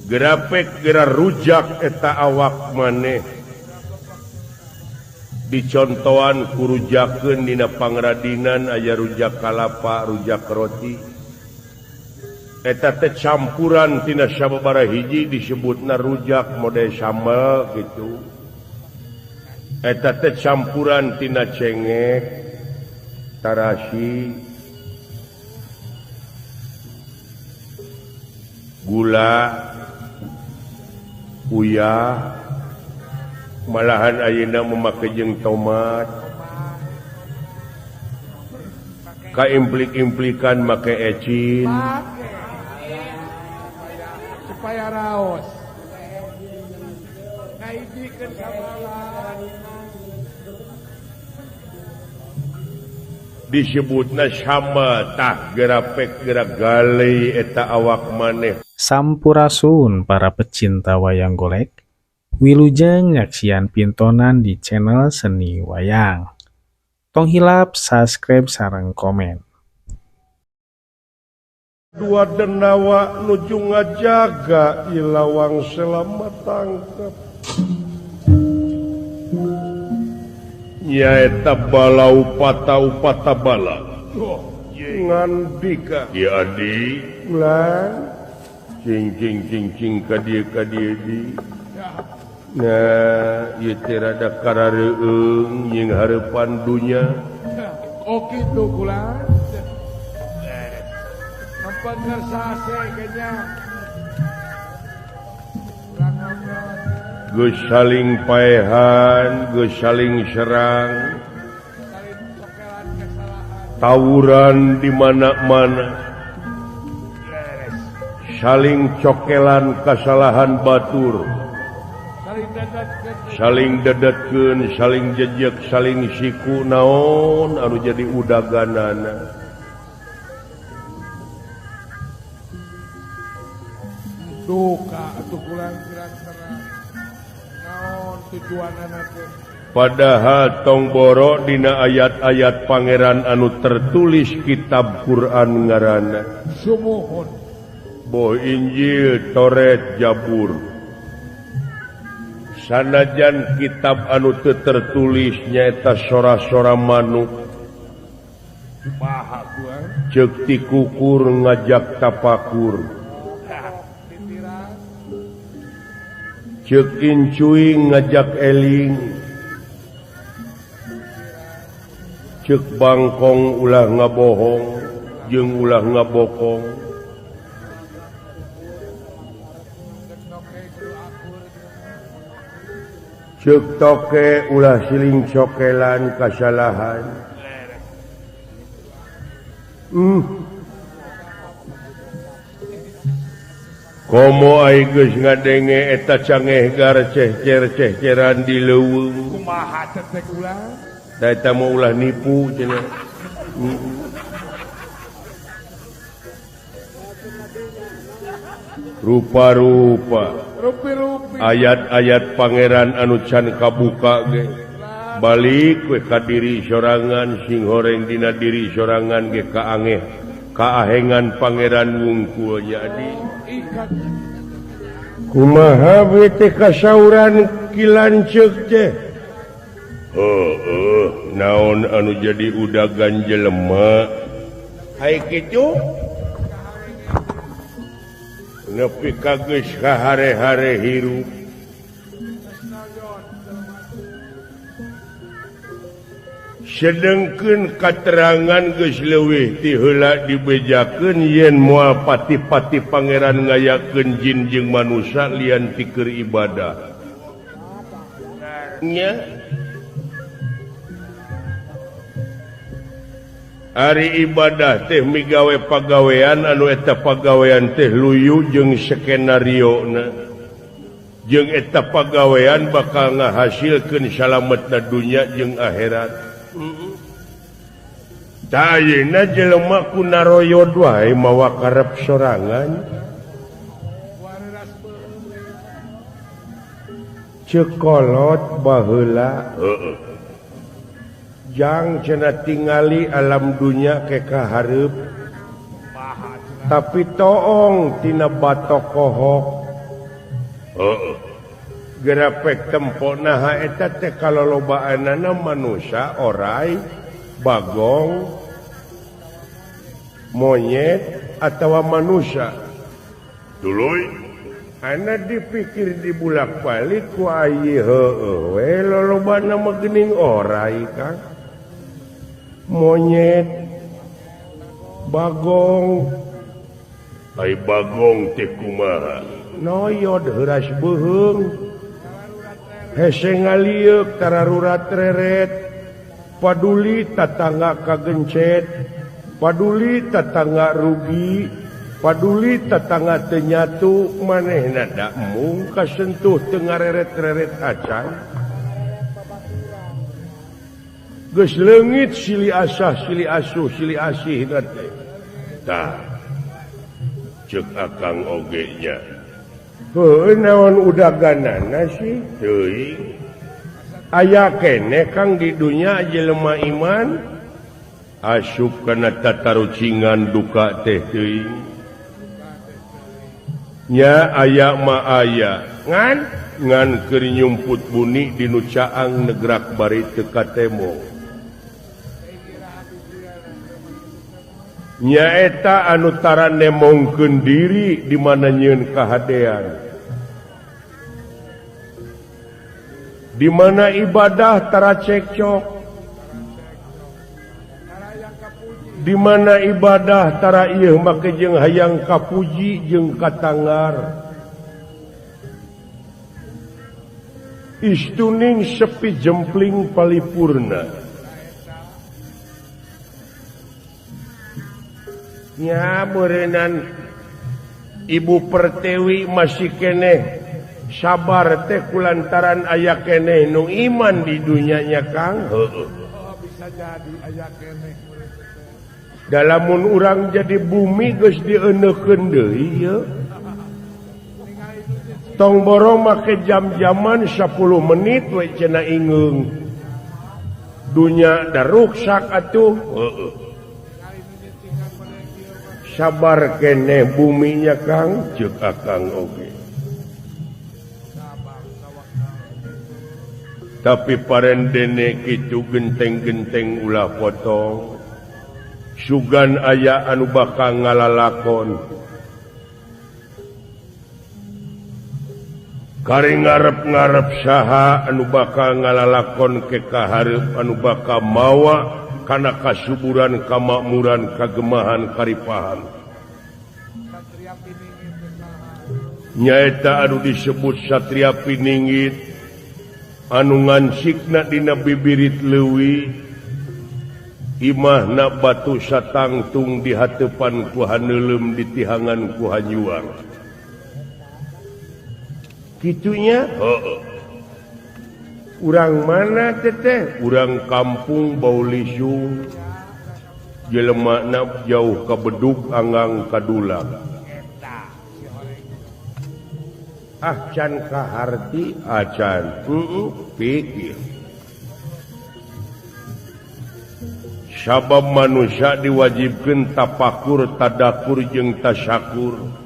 Gerapek gera rujak eta awak maneh dicontohan kurujakeun dina pangradinan aya rujak kalapa, rujak roti. Eta teh campuran tina sababaraha hiji disebutna rujak mode sambal gitu. Eta teh campuran tina cengek, tarasi, gula, uyah, malahan ayeuna memakai jeung tomat, kaimplik-implikan make ecin supaya raos. Kaidikeun samalah. Disebutna sambal tah gerapek gerak galei eta awak maneh. Sampurasun para pecinta wayang golek, wilujeng nyaksian pintonan di channel Seni Wayang. Tong hilap subscribe sareng komen. Dua denawa nuju ngajaga ilawang selamat tangkep. Nyaeta bala upata upata bala. Ngandika ya adi ulang. Cing cing cing cing ka dieu di. Nah, ieu teh rada karareueung jeung hareupan dunya. Oh kitu kula. Sampan ngersase kayaknya. Geus saling paehan, geus saling serang. Tawuran di mana-mana. Saling cokelan kasalahan batur, saling dedetkeun, saling jejek, saling siku naon anu jadi udaganana. Duka atuh kurang kira-kira naon tujuanana teh. Padahal tong boro dina ayat-ayat pangeran anu tertulis kitab Quran ngaranna. Sumuhun. Boh Injil, Toret, Jabur. Sanajan kitab anu teu tertulis nyaeta sora-sora manuk. Ceuk ti kukur ngajak tapakur. Ceuk incuing ngajak eling. Ceuk bangkong ulah ngabohong jeung ulah ngabokong. Ceuk toke ulah siling cokelan kasalahan. Komo ai geus ngadenge eta cangeh gar cehcer-cehceran di leuweung. Kumaha teh ulah? Da eta mah ulah nipu cenah. Rupa-rupa ayat-ayat pangeran anu can kabuka ge balik we ka diri sorangan sing horeng dina diri sorangan ge kaangeh kaahengan pangeran wungkul nya di kumaha we teh kasauran ki lanceuk teh heueuh naon anu jadi udagan jelema hai kitu nepi ka geus kahare-hare hirup. Sedengkeun katerangan geus leuwih ti heula dibejakeun yen moal pati-pati pangeran ngayakeun jin jeung manusa lian ti keur ibadah. Nya Ari ibadah teh migawe pagawean anu eta pagawean teh luyu jeung skenario na jeung eta pagawean bakal ngahasilkeun salametna dunya jeung akhirat. Tah ayeuna jelema ku naroyod wae mawa karep sorangan. Ceuk kolot baheula heueuh. Jang cenah tingali alam dunya ke kahareup tapi toong tina batok kohok. Heeh. Gerapek tempo naha eta teh kalolobaanana manusia orai, bagong, monyet atawa manusia. Tuluy ana dipikir dibulak-balik ku ayi heueuh we lolobana mah geuning orai Kang. Monyet, bagong, ai bagong teh kumaha? Noyod heuras beuheung. Hese ngalieuk tararurat reret, paduli tatangga kagencet, paduli tatangga rugi, paduli tatangga teu nyatu, manehna da mung kasentuh teu ngareret-reret acan. Geus leungit silih asah, silih asuh, silih asih teh. Tah, ceuk akang oge nya. Heuh naon udaganana sih teuing. Aya keneh Kang di dunya jelema iman asup kana tatarucingan duka teh teuing. Nya aya ma aya ngan ngan keur nyumput buni di nu caang negrak bari teu katemo. Nyaeta anu tara nemongkeun diri di mana nyieun kahadean. Di mana ibadah tara cekcok, di mana ibadah tara ieu make jeung hayang kapuji jeung katangar. Istuning sepi jempling palipurna. Nya meureunnan Ibu Pertiwi masih keneh sabar teh kulantaran aya keneh nu iman di dunyanya Kang. Heeh. Bisa jadi aya keneh. Dalamun urang jadi bumi geus dieuneukeun deui ieu. Tong boro make jam-jaman 10 menit we cenah ingeung. Dunya da ruksak atuh. Heeh. Sabar keneh buminya Kang, ceuk akang oge. Tapi parendene kitu genteng-genteng ulah potong. Sugan aya anu bakal ngalalakon. Kari ngarep-ngarep saha anu bakal ngalalakon ke kahareup anu bakal mawa kana kasuburan, kamakmuran, kagemahan, karipahan. Nyaeta anu disebut Satria Piningit anu ngansikna dina bibirit leuwi, imahna batu satangtung di hateupan ku haneuleum ditihangan ku hanyuang. Kitunya heeh. Urang mana teteh? Urang kampung Baulisung. Jelemana jauh ka bedug anggang kadulang. Ah can kaharti acan. Pikir. Sabab manusia diwajibkeun tapakur, tadakur jeung tasyakur.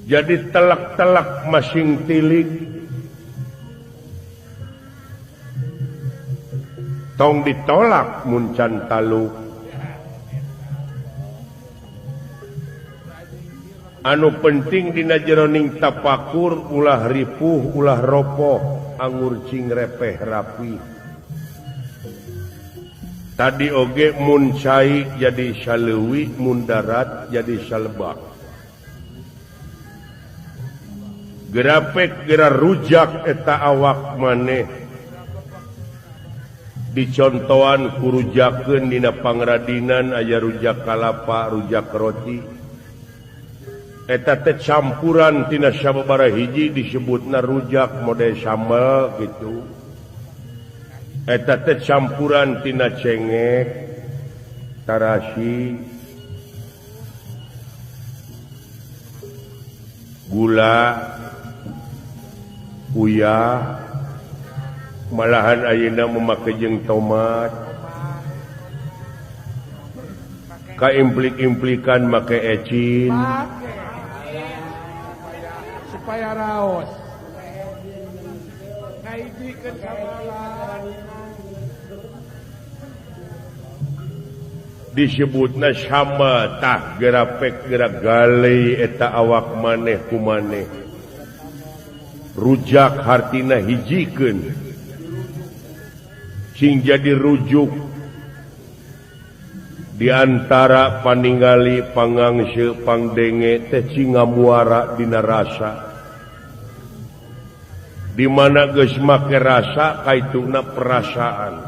Jadi telak-telak masing tilik. Tong ditolak mun can taluk. Anu penting dina jeroning tapakur ulah ripuh ulah ropoh angur cing repeh rapi. Tadi oge mun cai jadi saleuwi, mun darat jadi salebak. Gerapek gera rujak eta awak maneh. Dicontohan kurujakeun dina pangradinan aya rujak kalapa, rujak roti. Eta teh campuran tina sababaraha hiji disebutna rujak mode sambal gitu. Eta teh campuran tina cengek, tarasi, gula, uyah, malahan ayeuna memakai jeung tomat, kaimplik-implikan make ecin. Supaya raos. Ngaijikeun sabala. Disebutna sama tah gerapek gerak galei eta awak maneh ku maneh. Rujak hartina hijikeun. Sing jadi rujuk di antara paningali pangangse pangdenge teh cing ngamuara dina rasa. Di mana geus make rasa kaituna perasaan.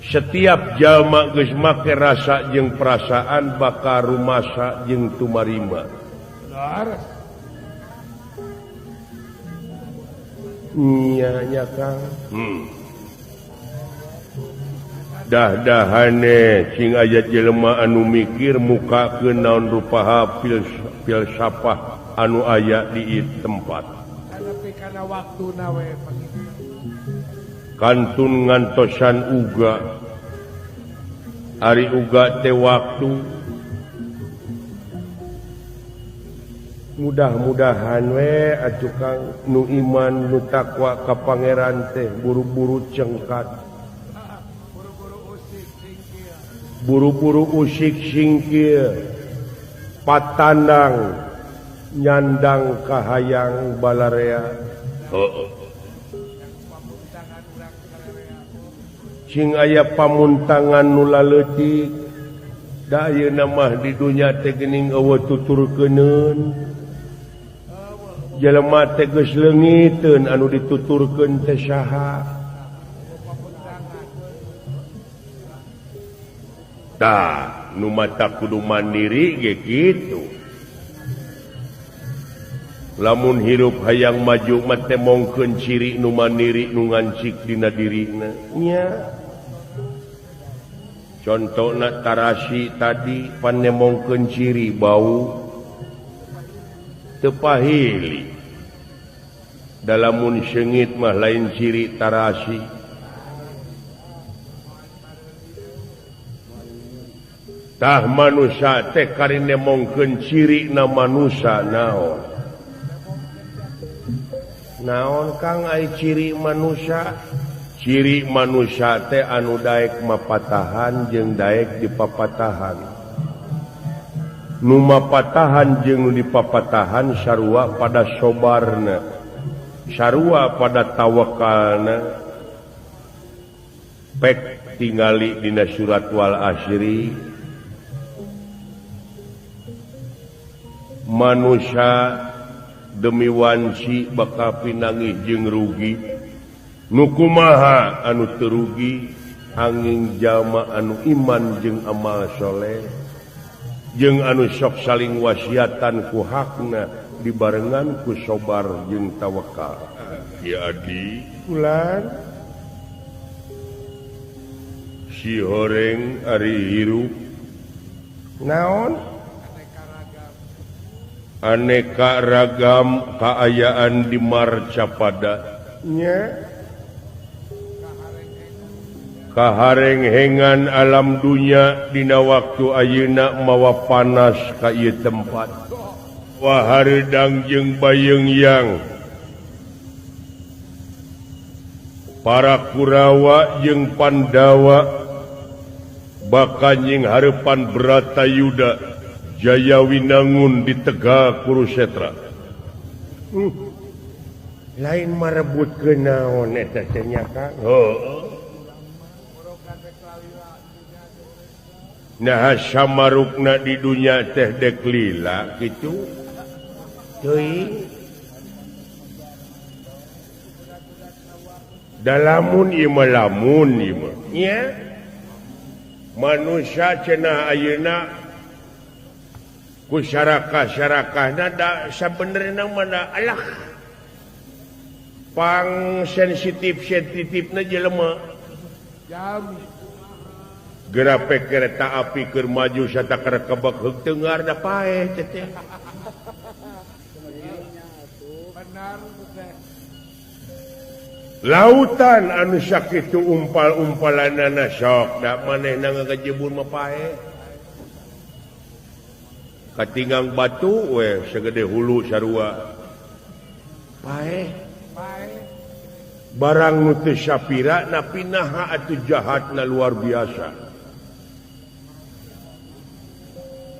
Setiap jalma geus make rasa jeung perasaan bakal rumasa jeung tumarima. Nya nya Kang. Dah-dahane sing aya jelema anu mikir mukakeun naon rupaha filsafah anu aya di tempat. Kantun ngantosan uga. Ari uga teh waktu. Mudah-mudahan we atuh Kang nu iman nu takwa ka pangeran teh buru-buru cengkat. Buru-buru usik singkir. Patandang nyandang kahayang balarea. Heeh. Sing aya pamuntangan nu laleutik da ayeuna mah di dunya teh geuning eueuh tuturkeuneun. Jelema teh geus leungiteun anu dituturkeun teh saha. Tah nu mata kudu mandiri ge kitu. Lamun hirup hayang maju mah teh mongkeun ciri nu mandiri nu ngancik dina dirina. Nya. Contona tarasi tadi panemongkeun ciri bau teu pahili. Dalamun seungit mah lain ciri tarasi. Tah manusia teh kari nemongkeun ciri na manusia naon. Naon Kang ai ciri manusia? Ciri manusia teh anu daek mapatahan jeung daek dipapatahan. Nu mapatahan jeung dipapatahan sarua pada sobarna, sarua pada tawakalna. Pek tingali dina surat Wal Asri. Manusia demi wanci bakal pinangih jeung rugi. Nu kumaha anu teu rugi angin jalma anu iman jeung amal soleh jeung anu sok saling wasiatan ku hakna dibarengan ku sobar jeung tawakal. Ya adi ulan si horeng ari hirup naon aneka ragam kaayaan di Marcapada nya kaharenghengan alam dunya dina waktu ayeuna mawa panas ka ieu tempat. Wah hareudang jeung bayeung-yang para Kurawa jeung Pandawa bakal nying hareupan Bratayuda Jaya Winangun di Tegal Kurusetra. Lain marebutkeun naon eta teh nya Kang. Heuh. Nah samarukna di dunya teh dek lila kitu. Teuing. Dalamun ieu mah lamun ieu mah. Nya. Manusia cenah ayeuna ku sarakah-sarakahna da sabenerna mah da alah. Pang sensitif-sensitifna jelema. Jami. Gerapek kereta api keur maju satakar kebek heug tengar da paeh teh teh. Lautan anu sakitu umpal-umpalanana sok da manehna ngagejebur mah paeh. Katinggang batu we segede hulu sarua. Paeh. Barang nu teu sapira napi naha atuh jahatna luar biasa.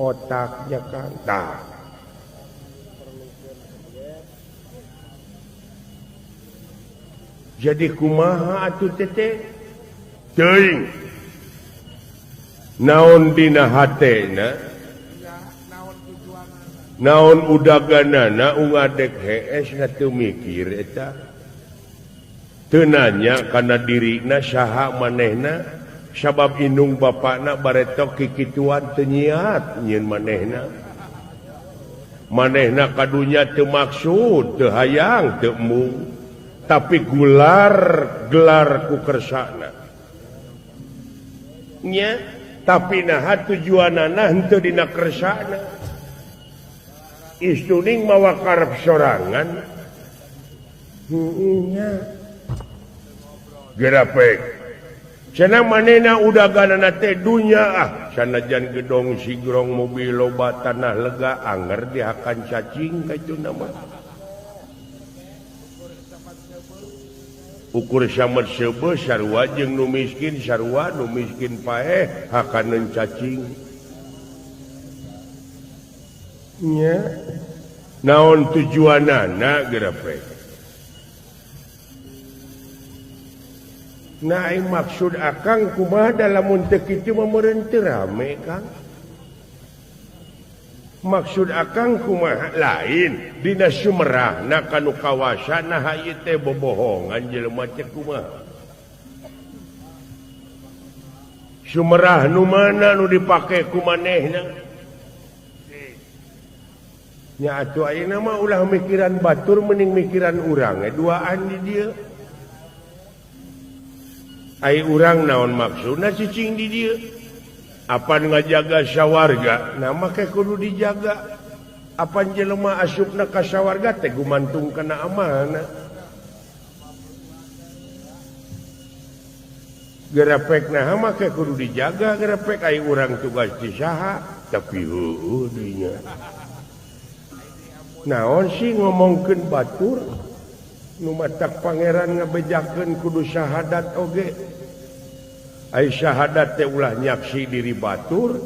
Otaknya Kang. Tah. Jadi kumaha atuh teteh? Teuing. Naon dina hatena? Naon udaganana ungadek hees na teu mikir eta. Teu nanya kana dirina saha manehna sabab indung bapakna baretok kikituan teu nyiat nyieun manehna. Manehna kadunya teu maksud, teu hayang, teu embung, tapi gular gelar ku kersana. Nya, tapi naha tujuanana henteu dina kersana. Istuning mawa karep sorangan. Nya. Gerapek. Cenah manehna udaganana teh dunya ah, sanajan gedong sigrong mobil loba tanah lega anger dihakan cacing kaitu nama. Ukur samet seubeuh sarua jeung nu miskin sarua nu miskin paeh hakaneun cacing. Nya. Naon tujuanana gerapek? Nah, maksud akang kumaha lamun teu kitu mah meureun teu rame Kang. Maksud akang kumaha lain dina sumerahna kanu kawasa naha ieu teh bobohongan jelema teh kumaha. Sumerah nu mana nu dipake ku manehna? Nya atuh ayeuna mah ulah mikiran batur mending mikiran urang we duaan di dieu. Ai urang naon maksudna cicing di dieu? Apan ngajaga sawarga, nah make kudu dijaga. Apan jelema asupna ka sawarga teh gumantung kana amanah. Gerepek nah make kudu dijaga, gerepek ai urang tugas di saha, tapi heueuh dinya. Naon sih ngomongkeun batur? Nu matak pangeran ngabejakeun kudu syahadat oge. Ai syahadat teh ulah nyaksi diri batur,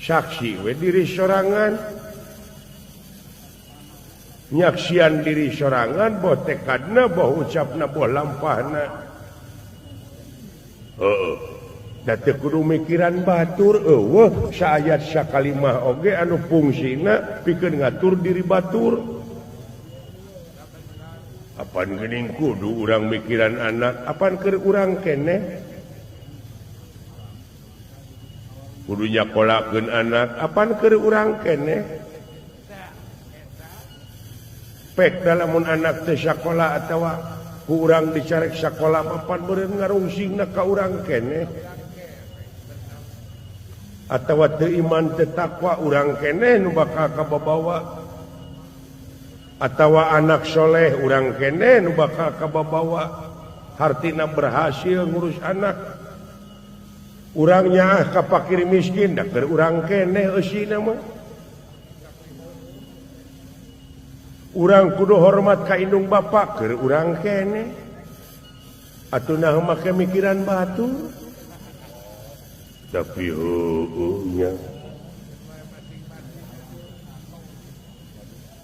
saksi we diri sorangan. Nyaksian diri sorangan boh tekadna boh ucapna boh lampahna. Heeh. Da teu kudu mikiran batur eueuh saayat sakalimah oge anu fungsina pikeun ngatur diri batur. Apan geuning kudu urang mikiran anak, apan keur urang keneh? Kudu nyakolakeun anak, apan keur urang keneh? Pek lamun anak teu sakola atawa ku urang dicarek sakola apan meureun ngarungsingna ka urang keneh? Atawa teu iman teu takwa urang keneh nu bakal kababawa? Atawa anak soleh urang keneh nu bakal kababawa hartina berhasil ngurus anak urang nyaah ka fakir miskin da keur urang keneh eusina mah. Urang kudu hormat ka indung bapak keur urang keneh. Atuh naha make mikiran batur? Tapi heueuh nya.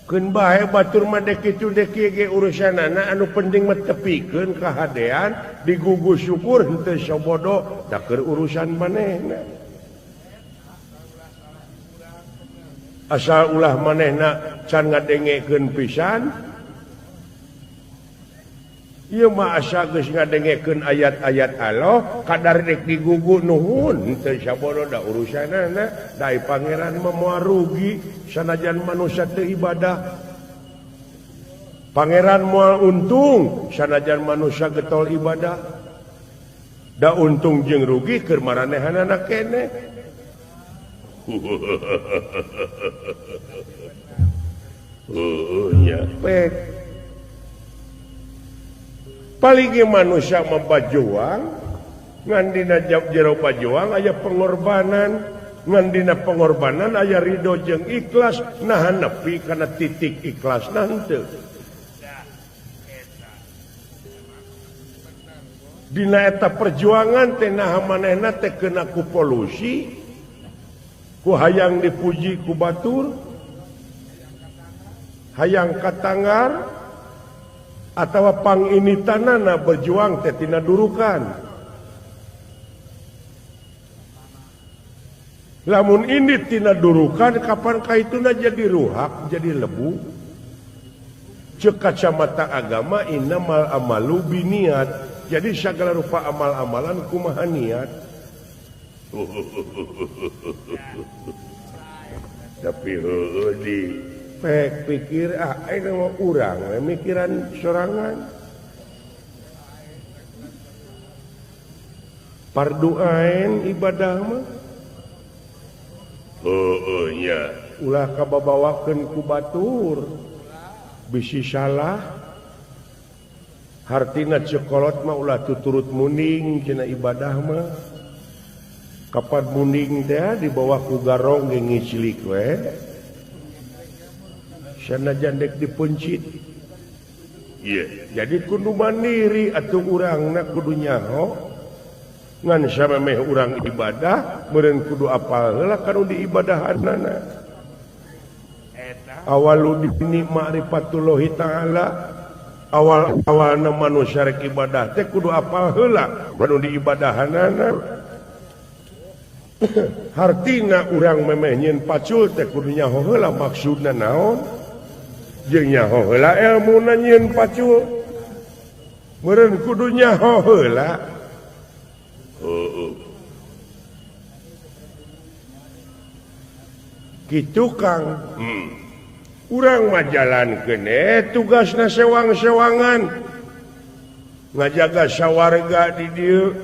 Keun bae batur mah dek kitu dek kieu ge urusanana anu penting mah tepikeun kahadean digugu syukur henteu sobodo da keur urusan manehna. Asal ulah manehna can ngadengekeun pisan. Ieu mah asa geus ngadengekeun ayat-ayat Allah kadar dek digugu nuhun henteu sabodo da urusanana da pangeran mah moal rugi sanajan manusia teu ibadah. Pangeran moal untung sanajan manusia getol ibadah. Da untung jeung rugi keur maranehanana keneh. Heueuh nya pek. Paling manusia membajuang ngan dina jero pajuang aya pengorbanan. Ngan dina pengorbanan aya ridho jeung ikhlas naha nepi kana titik ikhlas henteu. Dina eta perjuangan teh naha manehna teh kena ku polusi, ku hayang dipuji ku batur, hayang katanggar atawa panginitanana berjuang teh tina durukan. Lamun ini tina durukan kapan kaituna jadi ruhak, jadi lebu. Ceuk kacamata agama innamal amalu biniat. Jadi segala rupa amal-amalan kumaha niat. Tapi heueuh di pek pikir ah aing mah urang we mikiran sorangan. Parduaen ibadah mah. Heueuh nya ulah kababawakeun ku batur. Bisi salah. Hartina cekolot mah ulah tuturut muning cenah ibadah mah. Kapan muning teh dibawa ku garong ge ngicilik we. Sanajan dek dipencit. Ieu jadi kudu mandiri atuh urangna kudu nyaho. Ngan samemeh urang ibadah meureun kudu apal heula kanu diibadahanana. Awalu dini ma'rifatullahi ta'ala. Awal-awalna manusia rek ibadah teh kudu apal heula kudu diibadahanana. Hartina urang memeh nyieun pacul teh kudu nyaho heula maksudna naon, jeung nyaho heula elmuna nyieun pacul. Meureun kudu nyaho heula. Heueuh. Kitu Kang. Urang mah jalankeun tugasna sewang-sewangan ngajaga sawarga di dieu.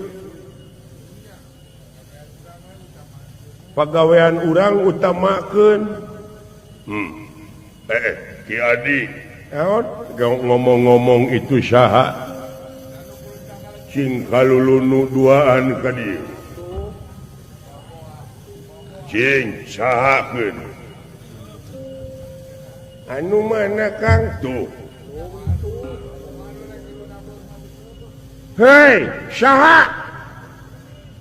Pagawean urang utamakeun. Ki Adi naon ngomong-ngomong itu saha cing kalulunu duaan ka dieu. Cing sahakeun. Anu mana Kang tuh? Hei, saha?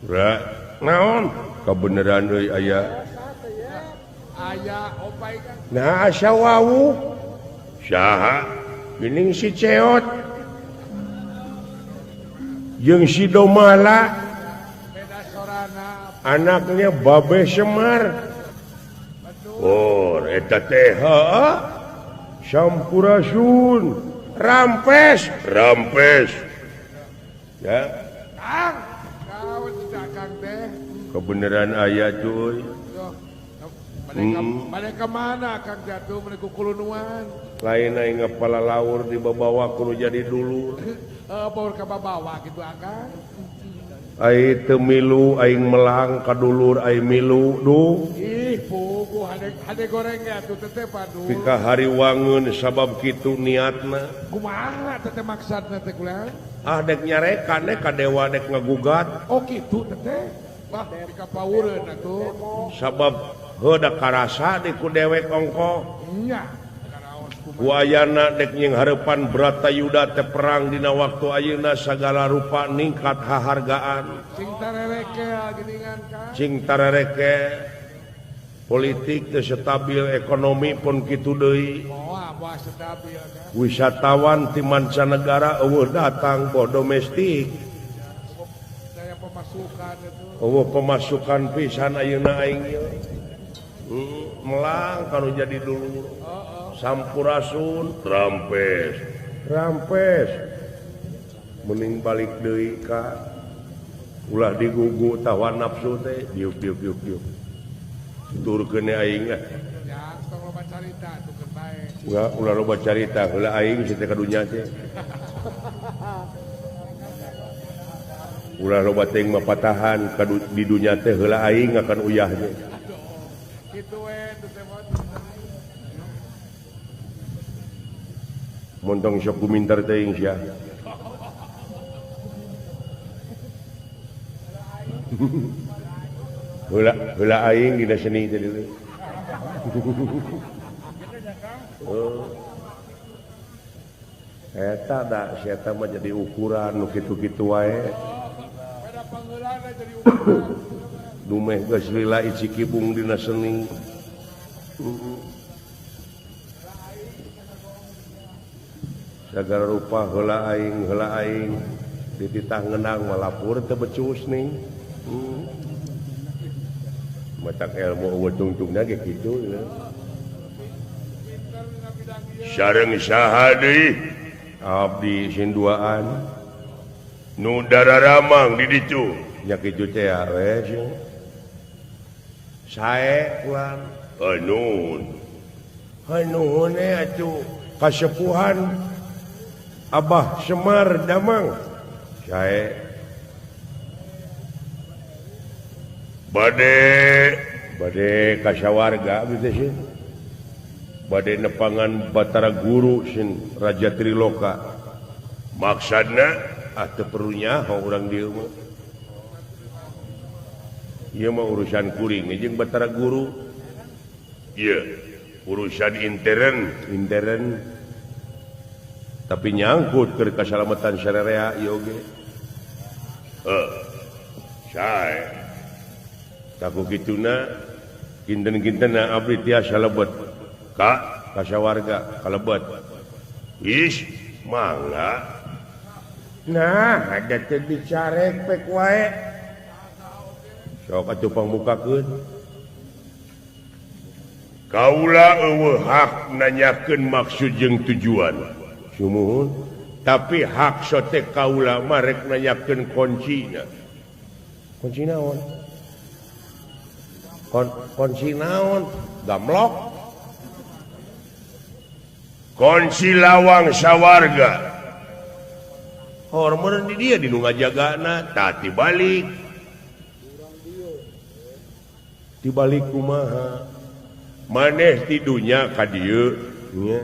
Ra, naon? Kabeneran euy aya. Aya opai Kang. Nah, asa wawuh. Saha? Geuning si Ceot. Jeung si Domala. Anaknya Babe Semar. Oh, eta teh heuh. Sampurasun, rampes, rampes. Ya. Kang, kau tidak Kang teh. Kebenaran aya cuy. Balik ke mana Kang jatuh balik ku kulunuan. Lain aing ngapala laur dibawa kudu jadi dulur. Baur ka babawa kitu Akang. Ai teu milu aing melang ka dulur ai milu duh. Ih puguh hade goreng atuh teteh padu. Pika hari wangeun sabab kitu niatna. Kumaha teteh maksudna teh kulan? Ah dek nyarekan dek ka dewa dek ngagugat. Oh kitu teteh. Wah pika paureun atuh. Sabab heuh da karasa di ku dewek ongkoh. Nya. Ku ayana dek nying hareupan Bratayuda teh perang dina waktu ayeuna sagala rupa ningkat hahargaan. Cing tarerekel geuningan Kang. Cing tarerekel. Politik teu stabil, ekonomi pun kitu deui. Moal moal stabil Kang. Wisatawan ti mancanegara eueuh datang boh domestik. Daya pemasukan itu. Eueuh pemasukan pisan ayeuna aing ieu. Melang kalau jadi dulur. Sampurasun, rampes, rampes. Mending balik deui ka ulah digugu tawa nafsu teh diuk diuk diuk diuk. Turkeun aing ah. Ya, tong loba carita tukeun bae. Ulah ulah loba carita heula aing si teh ka dunya teh. Ulah loba teuing mah patahan ka di dunya teh heula aing akan uyah teh. Kitu we teh mah. Montong sok kumintar teuing sia. Heula heula aing dina seni teh deui. Oh. Eta da si eta mah jadi ukuran nu kitu-kitu wae. Dumeh geus lila icikibung dina seni. Sagala rupa heula aing dititah ngenang malapur teu becus nih. Matak ilmu eueuh tungtungna ge kitu. Sareng saha deui? Abdi sinduaan. Nu dararamang di ditu. Nya kitu teh we sing. Sae ulang. Nuhun. Nuhun atuh kasepuhan Abah Semar Damang. Sae. Bade kasawarga abdi teh sih. Bade nepangan Batara Guru sin Raja Triloka. Maksudna ah teu perlu nyaho urang dieu mah. Ieu mah urusan kuring jeung Batara Guru. Ieu urusan intern tapi nyangkut keur kasalamatan sararea ieu oge. Heuh. Sae. Taku kituna kinten-kintenna abdi tiasa lebet ka kasawarga kalebet. Is mangga. Nah, ada teu dicarek pek wae. Sok atuh pangbukakeun. Kaula eueuh hak nanyakeun maksud jeung tujuan. Sumuhun, tapi hak sote kaula mah rek nanyakeun kuncina. Kunci naon? Kunci naon? Gamlok. Kunci lawang sawarga. Hormon di dia di nu ngajagana, tah tibalik. Tibalik kumaha? Maneh ti dunya ka dieu nya.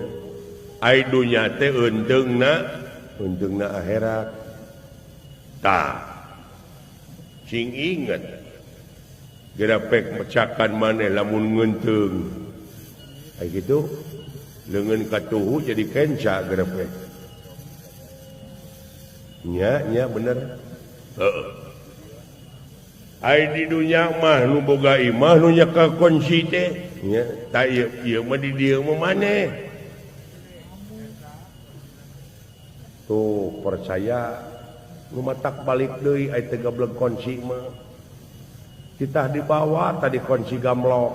Ai dunya teh eunteungna akhirat. Tah. Sing inget. Gerapek mecakan maneh lamun ngeunteung. Ai kitu leungeun katuhu jadi kenca gerapek. Nya nya bener. Heeh. Ai di dunya mah nu boga imah nu nyeka kunci teh nya tah ieu ieu mah di dieu mah maneh. Tuh percaya nu matak balik deui ai teh gableg kunci mah. Titah dibawa tadi kunci gamlok.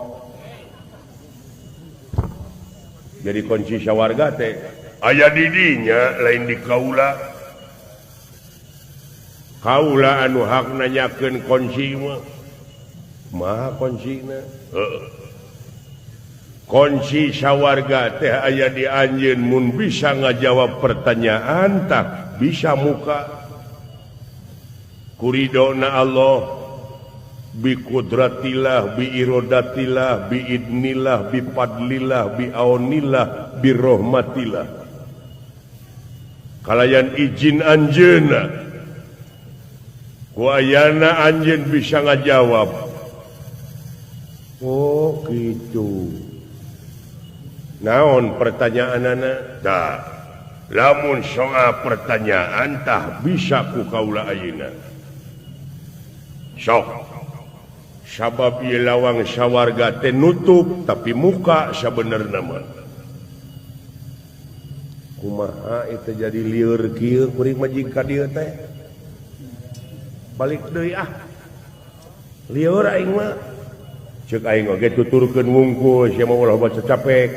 Jadi kunci sawarga teh aya di dinya lain di kaula. Kaula anu hak nanyakeun kunci mah. Maha kuncina? Heeh. Kunci sawarga teh aya di anjeun mun bisa ngajawab pertanyaan tah bisa muka. Kuridona Allah bi qudratillah bi irodatillah bi idnillah bi fadlillah bi aunillah bi rahmatillah. Kalayan izin anjeunna ku ayana anjeun bisa ngajawab. Oh gitu. Naon pertanyaanana? Tah, lamun soal pertanyaan tah bisa ku kaula ayeuna. Sok. Sabab ieu lawang sawarga teh nutup tapi muka sabenerna mah. Kumaha itu jadi lieur kieu kuring mah jeung ka dieu teh. Balik deui ah. Lieur aing mah. Ceuk aing oge tuturkeun wungkul sia mah ulah baca capek.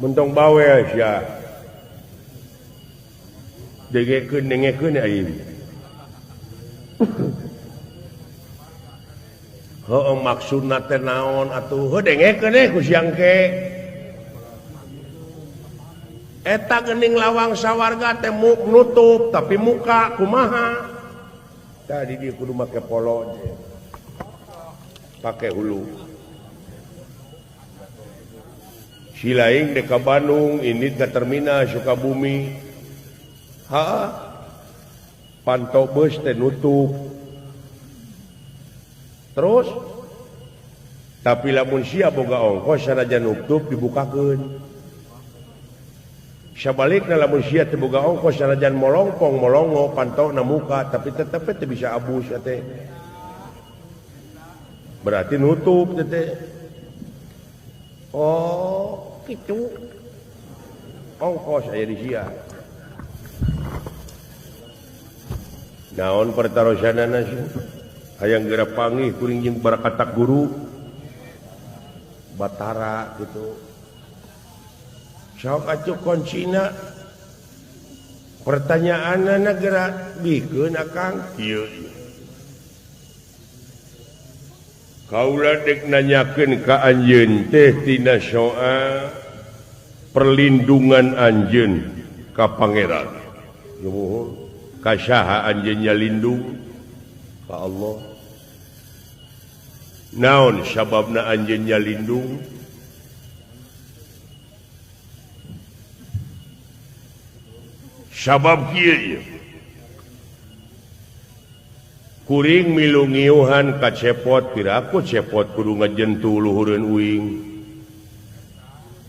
Mentong bawel sia. Dengekeun aing. Heuh maksudna teh naon atuh? Heuh dengekeun eh ku siang ke. Eta geuning lawang sawarga teh nutup tapi muka kumaha? Tadi dia kudu make polo je. Pake hulu. Si laing dek ka Bandung, ini ke terminal Sukabumi. Ha? Pantau bus teh nutup. Terus tapi lamun sia boga ongkos sanajan nutup dibukakeun. Sabalikna lamun sia teu boga ongkos sanajan molongpong molongo pantona muka tapi tetep teu bisa abus teh. Berarti nutup teh. Oh, kitu. Ongkos aya di sia. Naon pertarosanana sih? Hayang geura panggih kuring jeung barakatak guru Batara gitu. Sok atuh kuncina pertanyaanana geura bikeun akang kieu. Kaula dek nanyakeun ka anjeun teh tina soal perlindungan anjeun ka pangeran. Nuhun. Ka saha anjeun nyalindung? Ka Allah. Naon sababna anjeun nyalindung? Sabab kieu ieu. Kuring milu ngiuhan ka cepot piraku cepot kudu ngajentu luhureun uing.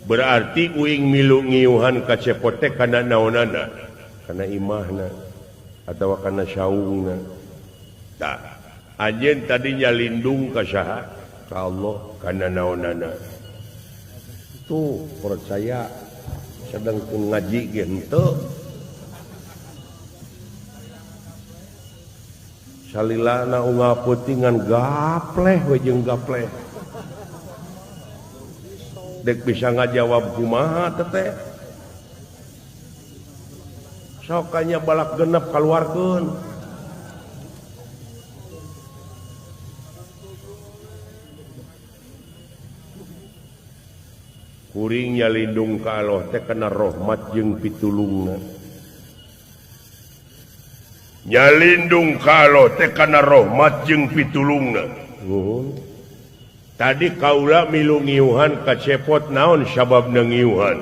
Berarti uing milu ngiuhan ka cepot teh kana naonana? Kana imahna atawa kana saungna. Tah, anjeun tadi nyalindung ka saha? Ka Allah kana naonana. Tuh percaya sedang ngaji ge henteu. Salilana unggal peutingan gapleh we jeung gapleh. Dek bisa ngajawab kumaha teteh. Sokanya balak genep kaluarkeun. Kuring nyalindung ka Allah teh kana rahmat jeung pitulungna. Nyalindung ka Allah teh kana rahmat jeung pitulungna. Nuhun. Tadi kaula milu ngiuhan ka cepot naon sababna ngiuhan?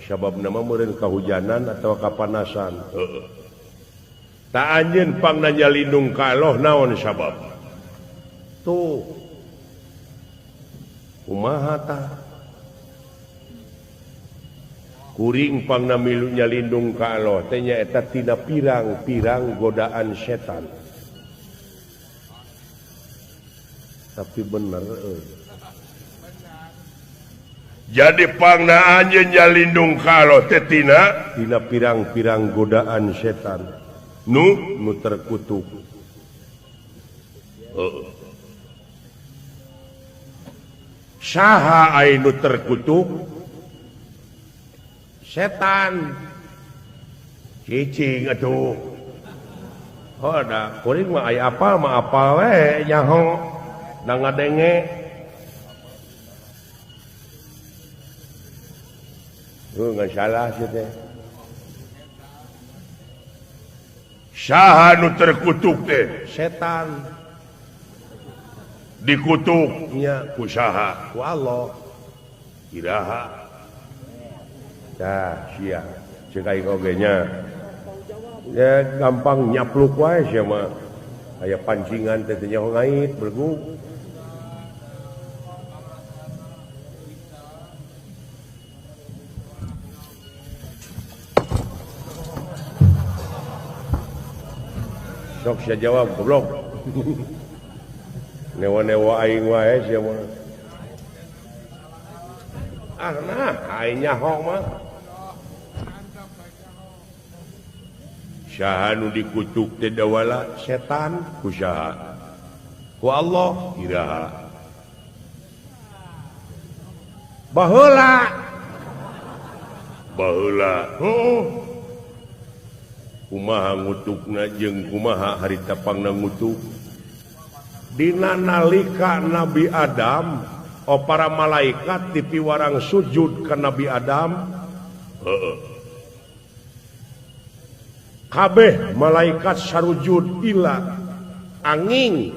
Sababna mah meureun kahujanan atawa kapanasan. Heeh. Ta anjeun pangna nyalindung ka Allah naon sabab? Tuh. Kumaha tah? Kuring pangna milu nyalindung ka Allah teh nyaeta tina pirang-pirang godaan setan. Tapi bener euy. Jadi pangna anjeun nyalindung ka Allah teh tina pirang-pirang godaan setan nu terkutuk. Heeh. Saha ai nu terkutuk? Setan. Cicing atuh. Oh da kuring mah aya apal mah apal we nyaho da ngadenge. Heuh nggak salah sih teh. Saha nu terkutuk teh? Setan. Dikutuknya ku saha? Ku Allah. Iraha. Tah sia ceuk aing oge nya. Ya gampang nyapluk wae sia mah. Aya pancingan teh teu nyaho ngait bergug. Sok sia jawab goblok. Newa-newa aing wae sia mah. Ah nah aing nyaho mah. Saha nu dikutuk teh dawala setan ku saha? Ku Allah iraha. Baheula. Baheula. Heuh. Kumaha ngutukna jeung kumaha harita pangna ngutuk? Dina nalika Nabi Adam, oh para malaikat dipiwarang sujud ka Nabi Adam. Heeh. Kabeh malaikat sarujud ila angin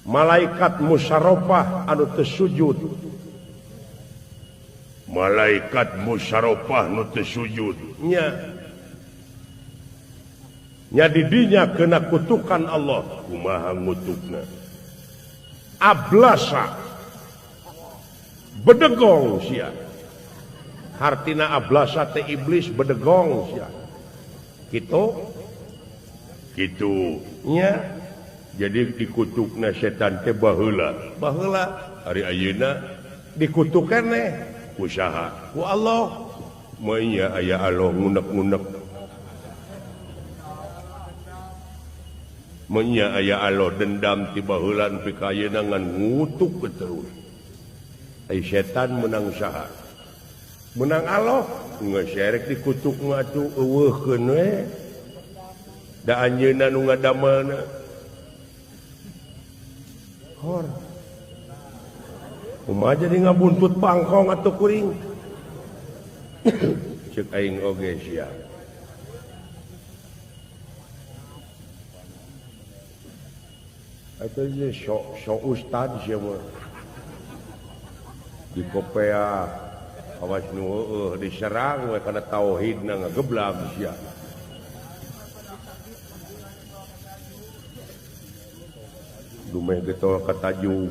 malaikat musyaropah anu teu sujud. Malaikat musyaropah nu teu sujud nya. Nya didinya kena kutukan Allah. Kumaha ngutukna? Ablasa bedegong sia. Hartina ablasa teh iblis bedegong sia. Kitu? Kitu nya. Jadi dikutukna setan teh baheula. Baheula ari ayeuna dikutuk keneh ku saha? Ku Allah. Meunya aya Allah ngunek-ngunek. Meunya aya Allah dendam ti baheula nepi ka ayeuna ngan ngutuk terus. Ai setan menang saha? Menang Allah. Geus erek dikutuk mah atuh eueuhkeun we. Da anjeunna nu ngadamelna. Hor. Kumaha jadi ngabuntut pangkong atuh kuring. Cek aing oge sia. Atuh je sok ustad sia mah. Di kopea awas nu heueuh diserang we kana tauhidna ngageblag sia. Dumeh getol ka tajug.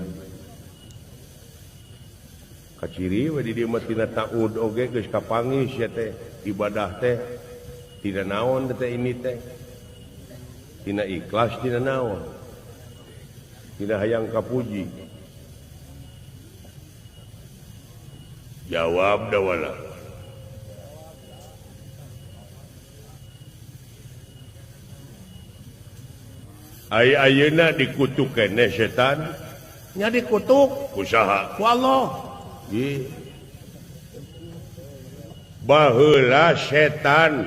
Kaciri we di dieu mah tina taud oge geus kapanggih sia teh ibadah teh tina naon teh ini teh. Tina ikhlas tina naon. Tina hayang kapuji. Jawab dawala. Ai ayeuna dikutuk keneh setan? Nya dikutuk ku saha? Ku Allah. Baheula setan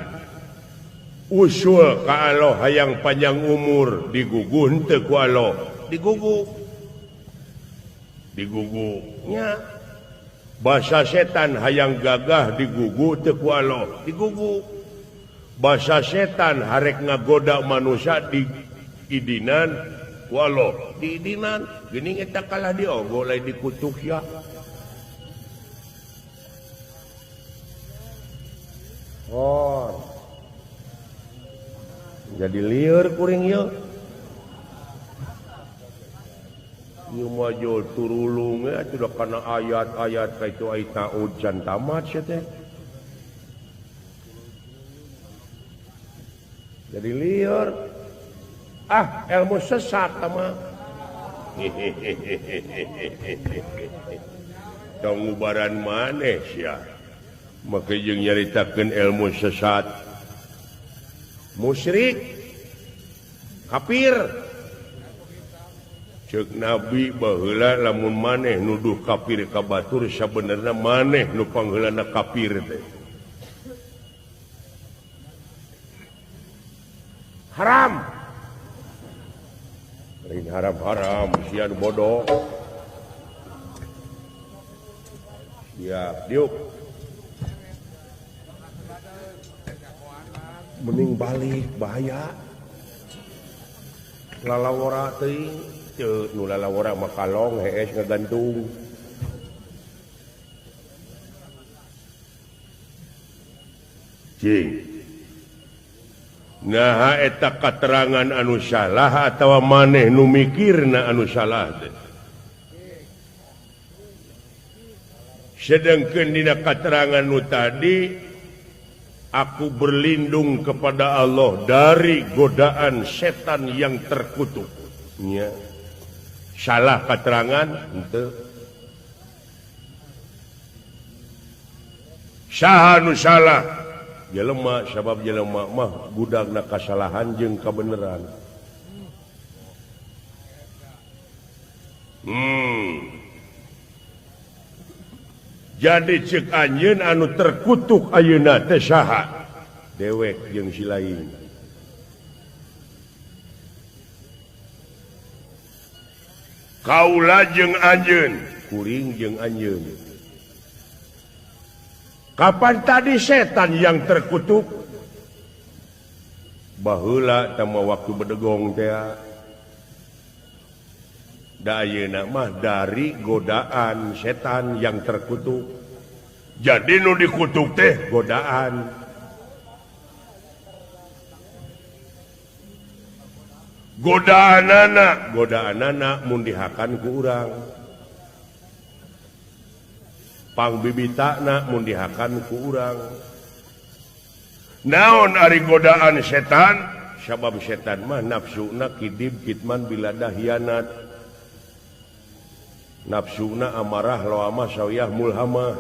usul ka Allah hayang panjang umur digugu henteu ku Allah. Digugu. Digugu nya. Basa setan hayang gagah digugu teu ku Allah. Digugu. Basa setan harek ngagoda manusia di idinan ku Allah. Diidinan geuning eta kalah diogo lain dikutuk ya. Oh. Jadi lieur kuring ieu. Ieu mah jol turulung we atuh da kana ayat-ayat ka itu ai taud can tamat sia teh. Jadi lieur. Ah, ilmu sesat mah. Tong ngubaran maneh sia. Maka jeung nyaritakeun ilmu sesat. Musyrik, kafir. Ceuk Nabi baheula lamun maneh nuduh kafir ka batur sabenerna maneh nu pangheulana kafir teh. Haram. Lain haram-haram sia nu bodoh. Siap, diuk. Mending balik bahaya. Lalawara teuing, teu nu lalawara mah kalong hees ngagantung. Cing. Naha eta katerangan anu salah atawa maneh nu mikirna anu salah teh. Sedengkeun dina katerangan nu tadi aku berlindung kepada Allah dari godaan setan yang terkutuk. Nya. Salah katerangan henteu. Saha nu salah? Jelema sabab jelema mah gudangna kasalahan jeung kabeneran. Jadi cek anjeun anu terkutuk ayeuna teh saha? Dewek jeung si lain. Kaula jeung anjeun, kuring jeung anjeun. Kapan tadi setan yang terkutuk? Baheula tama waktu bedegong teh. Da ayeuna mah dari godaan setan yang terkutuk. Jadi nu dikutuk teh godaan. Godaanana godaanana mun dihakan ku urang. Pangbibitana mun dihakan ku urang. Naon ari godaan setan? Sabab setan mah nafsuna kidib kitman biladah hianat. Nafsuna amarah lawamah sawiyah mulhamah.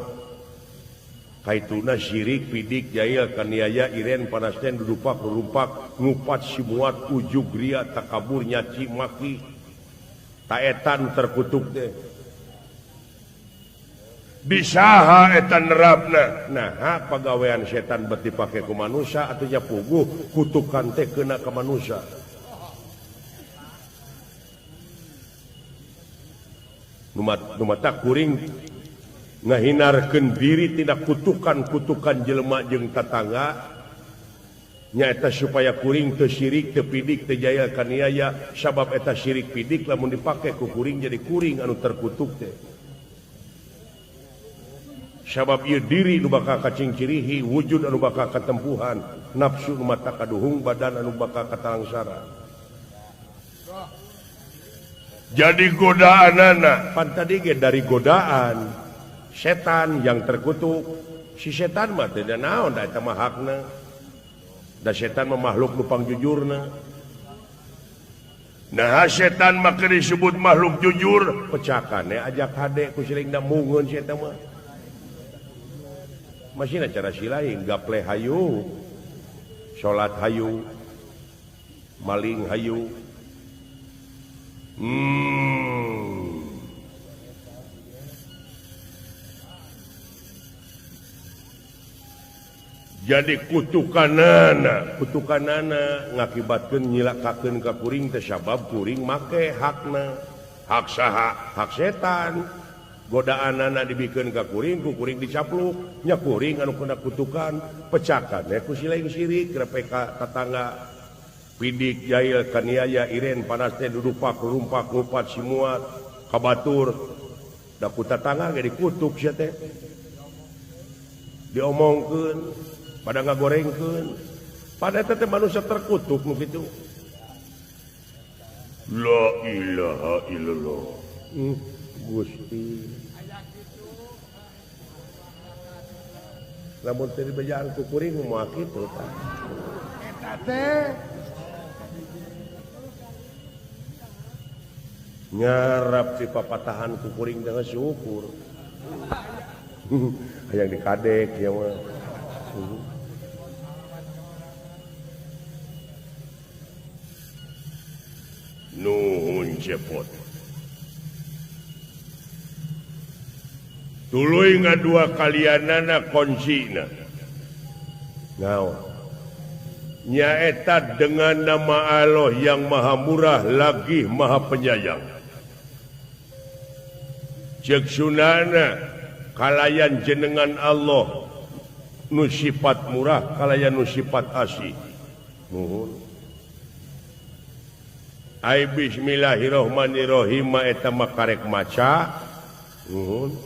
Kaituna syirik pidik jail kaniaya iren panasten dudupak rumpak ngupat simuat ujug ria takabur nyaci maki taetan terkutuk teh disaha etan nerapna. Nah pagawean setan bet dipake ku manusia atunya puguh kutukan teh kena ka manusia. Nu mata kuring ngahinarkeun diri tidak kutukan-kutukan jelema jeung tatangga nyaeta supaya kuring teu syirik teu pidik teu jaya kaniaya sabab eta syirik pidik lamun dipake ku kuring jadi kuring anu terkutuk teh sabab ieu diri nu bakal kacingcirihi wujud anu bakal katempuhan nafsu nu mata kaduhung badan anu bakal katalangsara. Jadi godaanana pan tadi ge dari godaan setan yang terkutuk. Si setan mah teu naon da eta mah hakna. Da setan mah makhluk nu pangjujurna. Nah setan mah keur disebut makhluk jujur, pecakane ajak hade ku siringna mungeun si eta mah. Masihna cara si lain gaple hayu, salat hayu, maling hayu. Jadi kutukanana, kutukanana ngakibatkeun nyilakakeun ka kuring teh sabab kuring make hakna. Hak saha? Hak setan. Godaanana dibikeun ka kuring, ku kuring dicapluk, nya kuring anu kena kutukan, pecakan ku si lain sirik grepe ka tatangga. Pidik jail kaniaya iren panas teh dudupak rumpak ngupat simuat kabatur. Da ku tatangga ge dikutuk sia teh. Diomongkeun pada ngagorengkeun pada eta teh manusia terkutuk nu kitu. La ilaha illallah. Gusti lamun teu dibejaan ku kuring moal kitu tah eta teh ngarap di papatahan ku kuring teh syukur. Hayang dikadek ya mah. Nuhun cepot. Tuluy ngadua kalianana kuncina. Naon? Nyaeta dengan nama Allah yang maha murah lagi maha penyayang. Ceuk sunana kalayan jenengan Allah nu sifat murah kalayan nu sifat asih. Nuhun. Ai bismillahirrahmanirrahim eta mah karek maca. Nuhun.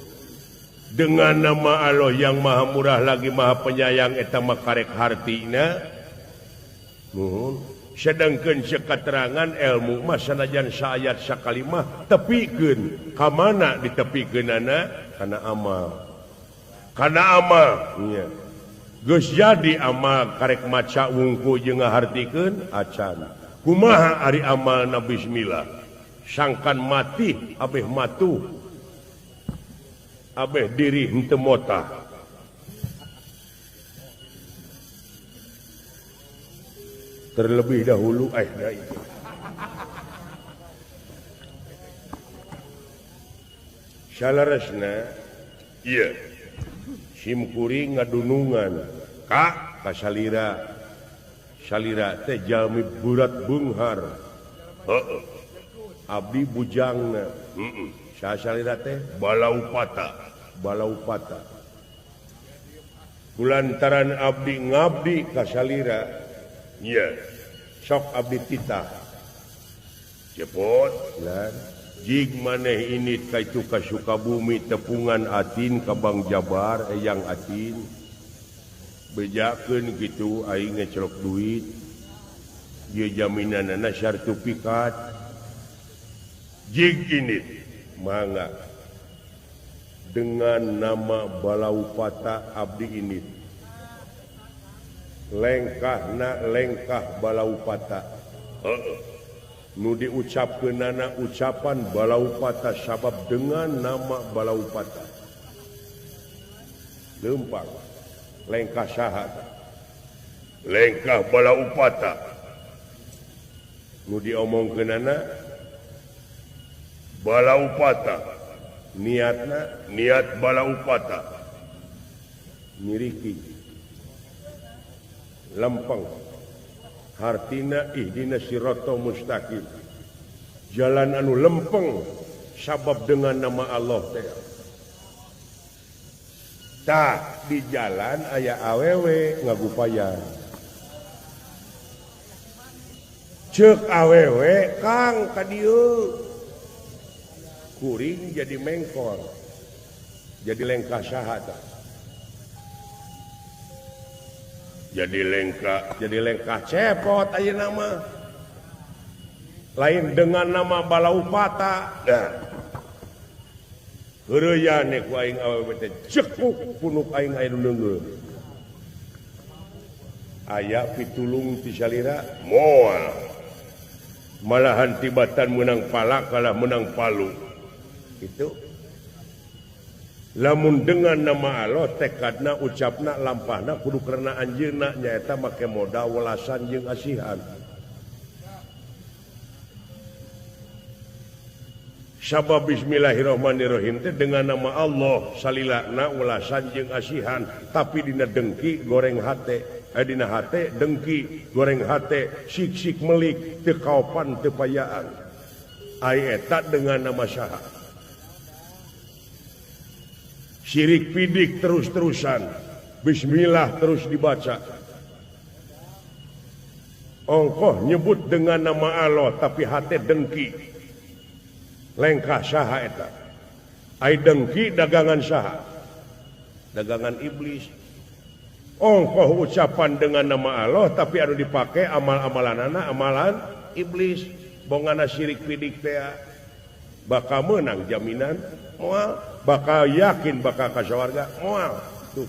Dengan nama Allah yang maha murah lagi maha penyayang eta mah karek hartina. Nuhun. Sedangkeun sekaterangan ilmu mah sanajan saayat sakalimah tepikeun ka mana ditepikeunana kana amal. Kana amal nya. Geus jadi amal karek maca wungku jeung ngahartikeun acan. Kumaha ari amalna bismillah? Sangkan mati abeh matuh. Abeh diri henteu motah. Terlebih dahulu Salaresna ieu sim kuring ngadunungan ka kasalira. Salira teh jalmi burat beunghar. Heeh. Abdi bujangna. Heeh. Salira teh balaupata, balaupata. Kulantaran abdi ngabdi ka salira. Iya, sok abdi titah. Cepot lan jig maneh ini kaitu ka Sukabumi tepungan atin ka Bang Jabar eyang atin. Bejakeun kitu aing ngecelok duit. Ieu jaminanana sertifikat jig ini mangga dengan nama Balaupata abdi ini lengkahna lengkah Balaupata nu diucapkeunana ucapan Balaupata sabab dengan nama Balaupata lempang lengkah saha lengkah Balaupata nu diomongkeunana Balaupata niatna niat Balaupata nyiriki lempeng hartina ihdina siratal mustaqim jalan anu lempeng sabab dengan nama Allah teh tah di jalan aya awewe ngagupayan ceuk awewe Kang ka dieu kuring jadi mengkor jadi lengkah saha tah jadi lengkah cepot ayeuna mah lain dengan nama Balaupata dah heureuyane ku aing awewe teh cekuk punuk aing aya nu neungeun aya pitulung ti salira moal malahan tibatan meunang palak kalah meunang palu itu lamun dengan nama Allah tekadna ucapna lampahna kudu karena anjeunna nyaeta make modal welasan jeung asihan sabab bismillahirrahmanirrahim teh dengan nama Allah salilana welasan jeung asihan tapi dina dengki goreng hate dina hate dengki goreng hate sik-sik melik teu kaopan teu payaan ai eta dengan nama saha syirik pidik terus-terusan bismillah terus dibaca ongkoh nyebut dengan nama Allah tapi hate dengki lengkah saha eta ai dengki dagangan saha dagangan iblis ongkoh ucapan dengan nama Allah tapi anu dipake amal-amalanana amalan iblis bongana syirik pidik teh bakal menang jaminan moal bakal yakin bakal ka sawarga moal tuh.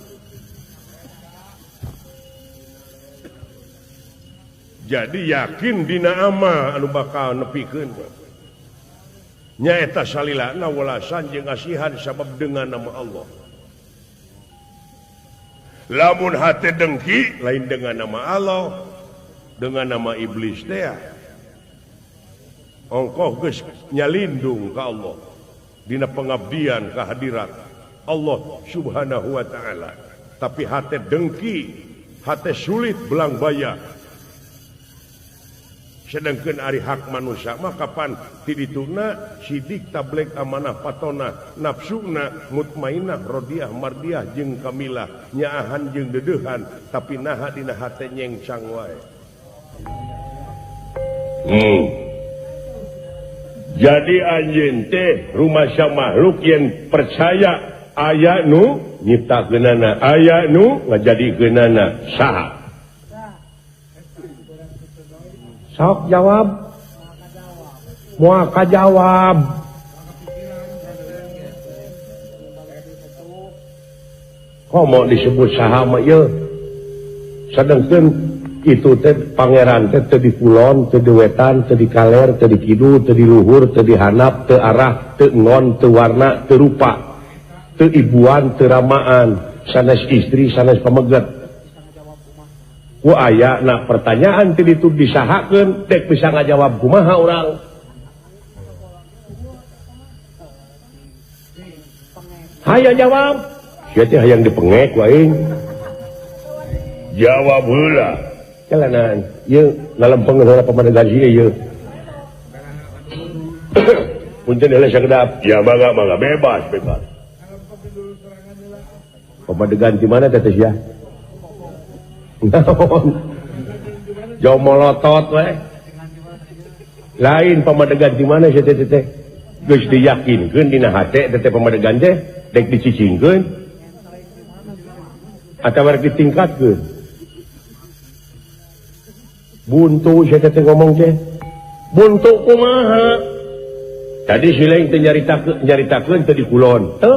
Jadi yakin dina amal anu bakal nepikeun nyaeta salilana welasan jeung asihan sabab dengan nama Allah lamun hate dengki lain dengan nama Allah dengan nama iblis teh ongkoh geus nyalindung ka Allah dina pengabdian kehadirat Allah Subhanahu wa taala tapi hate dengki hate sulit belang baya sedangkan ari hak manusia mah kapan ti dituna sidik tablek amanah patona nafsuna mutmainah rodiah mardiah jeung kamilah nyaahan jeung dedeuhan tapi naha dina hate nyengcang wae. Jadi anjeun teh rumasa makhluk yang percaya aya nu nyiptakeunana aya nu ngajadikeunana saha? Sok jawab. Moal kajawab. Komo disebut saha mah ieu? Sedengkeun itu teh pangeran teh teu di kulon, teu di wetan, teu di kaler, teu di kidul, teu di luhur, teu di handap, teu arah, teu ngon, teu warna, teu rupa, teu ibuan, teu ramaan, sanes istri, sanes pameget. Ku aya nah pertanyaan tadi itu disahakeun dek bisa ngajawab kumaha urang. Hayang jawab. Sia teh hayang dipengek ku aing. Jawab heula. Jalanan ieu ngalempeng heula pamadegan ieu ieu. Punten heula sakedap. Ya mangga mangga bebas bebas. Pamadegan di mana teh sia? Jauh molotot we. Lain pamadegan di mana sia teh teh? Geus diyakinkeun dina hate teh pamadegan teh dek dicicingkeun atawa rek ditingkatkeun. Buntu sia teh ngomong teh. Buntu kumaha? Tadi si lain teh nyaritakeun teh di kulon teu,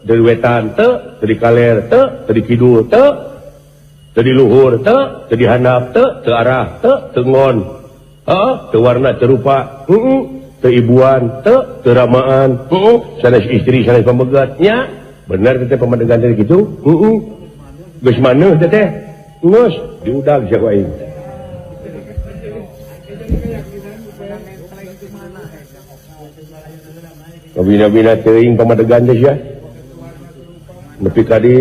dari wetan teu, dari kaler teu, dari kidul teu, dari luhur teu, dari handap teu, teu arah teu, teu ngon. Heeh, teu warna teu rupa. Heeh, teu ibuan teu, teu ramaan. Heeh, sanes istri sanes pamegat nya. Bener teh pamadegan teh kitu? Heeh. Geus maneuh teh teh. Geus diudag sia ku aing. Kabina-bina teuing pamadegan teh sia. Nepi ka di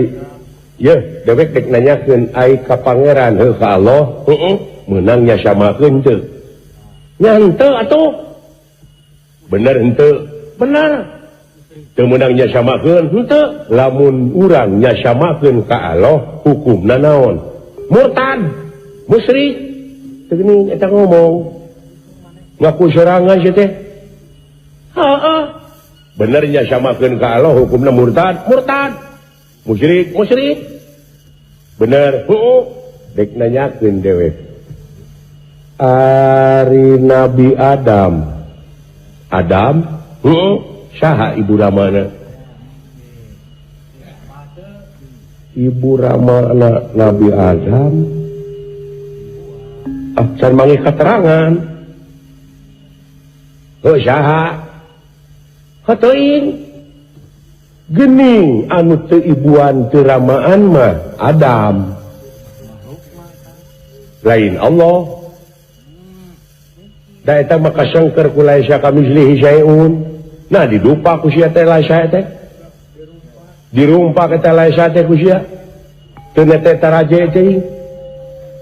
yeuh dewek dek nanyakeun ai ka pangeran heuh ka Allah, heeh, meunang nya samakeun teu? Nya henteu atuh. Bener henteu? Bener. Teu meunang nya samakeun henteu. Lamun urang nya samakeun ka Allah hukumna naon? Murtad, musyrik. Teu geuning eta ngomong. Ngaku sorangan sia teh. Heeh. Bener nya samakeun ka Allah hukumna murtad, murtad. Musyrik, musyrik. Bener, heeh. Dek nanyakeun dewek. Ari Nabi Adam. Adam, heeh, saha ibu ramana? Ibu ramana Nabi Adam. Ah, can manggih katerangan. Heuh saha? Heuh teuing. Gening anu teu ibuan teu ramaan mah Adam. Lain Allah. Da eta mah kasengker ku laisa kamislihi syai'un. Nah didupa ku sia teh laisa teh. Dirumpak eta laisa teh ku sia. Teu nete taraje teh.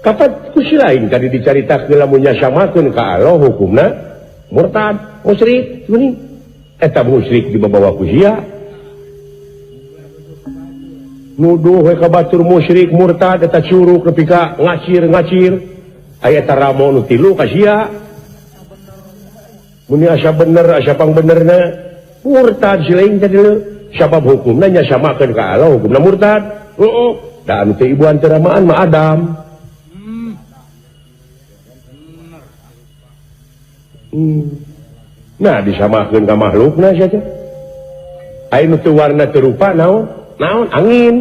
Kapan ku si lain tadi dicaritakeun lamun nya samakeun ka Allah hukumna murtad, musyrik, geuning. Eta musyrik dibawa ku sia. Nuduh we ka batur musyrik murtad eta curug nepi ka ngacir-ngacir. Aya eta ramo nu tilu ka sia. Mun asa bener asa pangbenerna murtad si lain teh deuleu. Sabab hukumna nya samakeun ka Allah hukumna murtad. Heeh, da anu teh ibuan teh ramaan mah Adam. Nah disamakeun ka makhlukna sia teh. Aya nu teu warna teu rupa naon? Naon angin.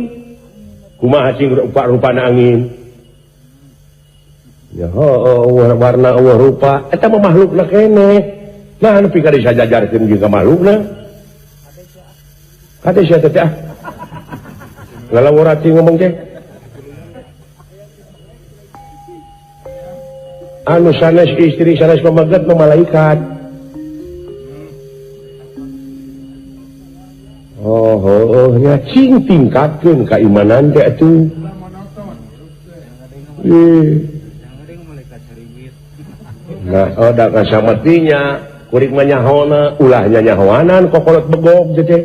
Kumaha cing rupa-rupana angin? Ya heuh warna eueuh rupa eta mah makhlukna keneh. Nah nepi ka disajajarkeun jeung ka makhlukna. Kade sia teh ah. Lalawora cing ngomong teh. Anu sanes istri sanes pamegat mah malaikat. Oh, oh, nya cing tingkatkeun keimanan teh atuh. Nah, oh da kasamatinya kurik mah nyahona, ulah nyahoanan kokolot begog teh.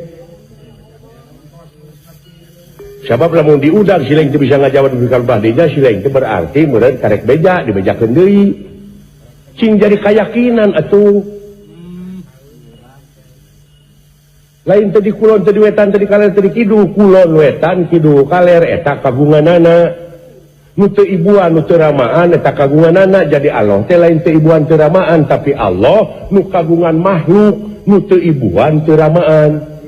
Sabab lamun diudag si lain teu bisa ngajawab di kalbah deja si lain teh berarti meureun karek beja dibejakeun deui. Cing jadi kayakinan atuh. Lain tadi kulon tadi wetan tadi kaler tadi kidul kulon wetan kidul kaler eta kagunganana nu teu ibuan nu teu ramaan eta kagunganana jadi Allah teh lain teu ibuan teu ramaan tapi Allah nu kagungan makhluk nu teu ibuan teu ramaan.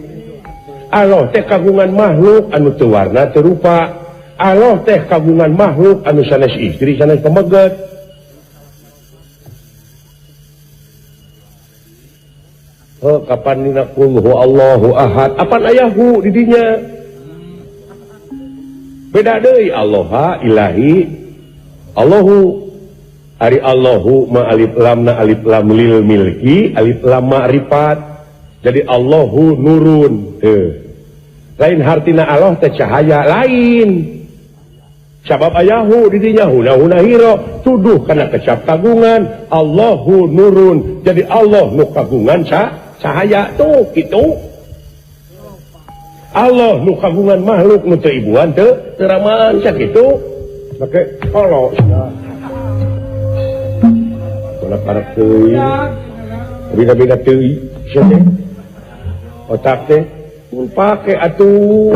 Allah teh kagungan makhluk anu teu warna teu rupa. Allah teh kagungan makhluk anu sanes istri sanes pameget. Oh, kapan dina qul huwallahu ahad apan ayahu di dinya beda deui Allah ilahi Allahu ari Allahu ma alif lam na alif lam lil milki alif lam ma'rifat jadi Allahu nurun teu lain hartina Allah teh cahaya lain sabab ayahu di dinya huna-huna hiro tuduh kana kecap kagungan Allahu nurun jadi Allah nu kagungan cahaya tuh gitu Allah nu kagungan makhluk nu teu ibuan teu teraman sakitu make kolok bola parek teuing beda-beda teuing sia teh otak teh mun pake atuh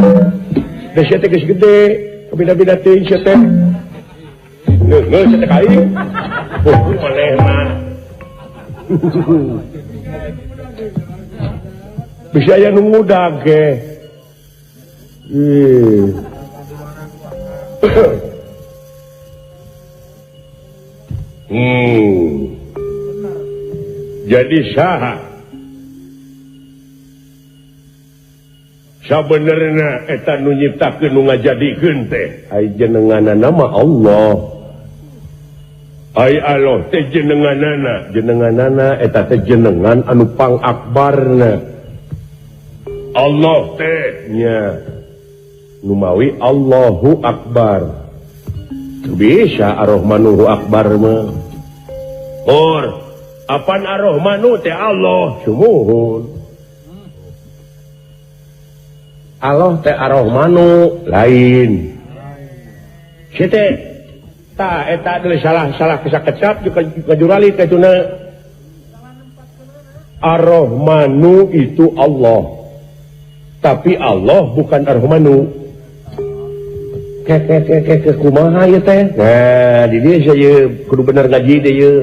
da sia teh geus gede beda-beda teuing sia teh geus sia teh ka aing. Hukum maneh mah. Bisa aya nu ngudag ge. Jadi saha sabenerna eta nu nyiptakeun nu ngajadikeun teh ai jenenganana mah Allah. Ai Allah teh jenenganana, jenenganana eta teh jenengan anu pangakbarna. Allah teh nya numawi Allahu Akbar. Bisa Ar-Rahmanuhu Akbar mah. Or apan Ar-Rahmanu teh Allah sumuhun. Allah teh Ar-Rahmanu lain. Si teh ta eta deui salah-salah kesakecap juga kajurali ka tuna. Ar-Rahmanu itu Allah. Tapi Allah bukan Ar-Rahmanu. Ke kumaha ieu teh? Nah, di dieu saya kudu bener ngaji deui ieu.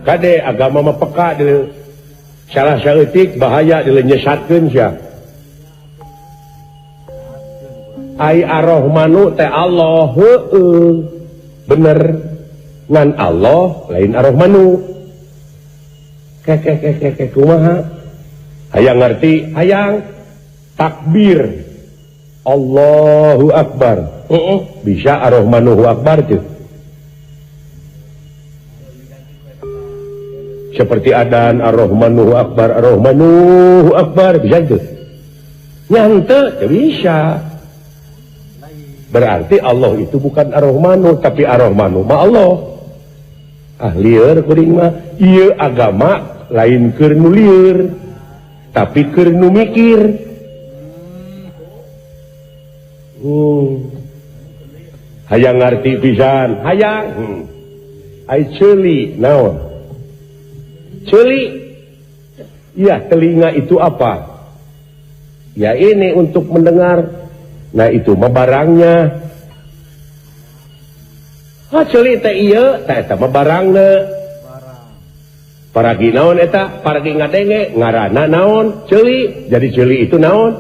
Kade agama mah peka deui. Salah saeutik bahaya deui nyesatkeun sia. Ai Ar-Rahmanu teh Allah heueuh. Bener. Ngan Allah lain Ar-Rahmanu. Ke kumaha? Hayang ngerti, hayang takbir. Allahu Akbar. Bisa Ar-Rahmanuhu Akbar tuh. Seperti adan Ar-Rahmanuhu Akbar, Ar-Rahmanuhu Akbar, bisa tuh. Nyante bisa. Berarti Allah itu bukan Ar-Rahmanu, tapi Ar-Rahmanu ma Allah. Ah lieur kuring mah, ieu agama lain keur nu lieur, tapi keur nu mikir. Hayang ngarti pisan, hayang. Ai ceuli naon? Ceuli. Ya, telinga itu apa? Ya ini untuk mendengar. Nah itu mah barangnya. Ah ceuli teh ieu, teh eta mah barangna. Paragi naon eta? Paragi ngadenge, ngaranna naon? Ceuli. Jadi ceuli itu naon?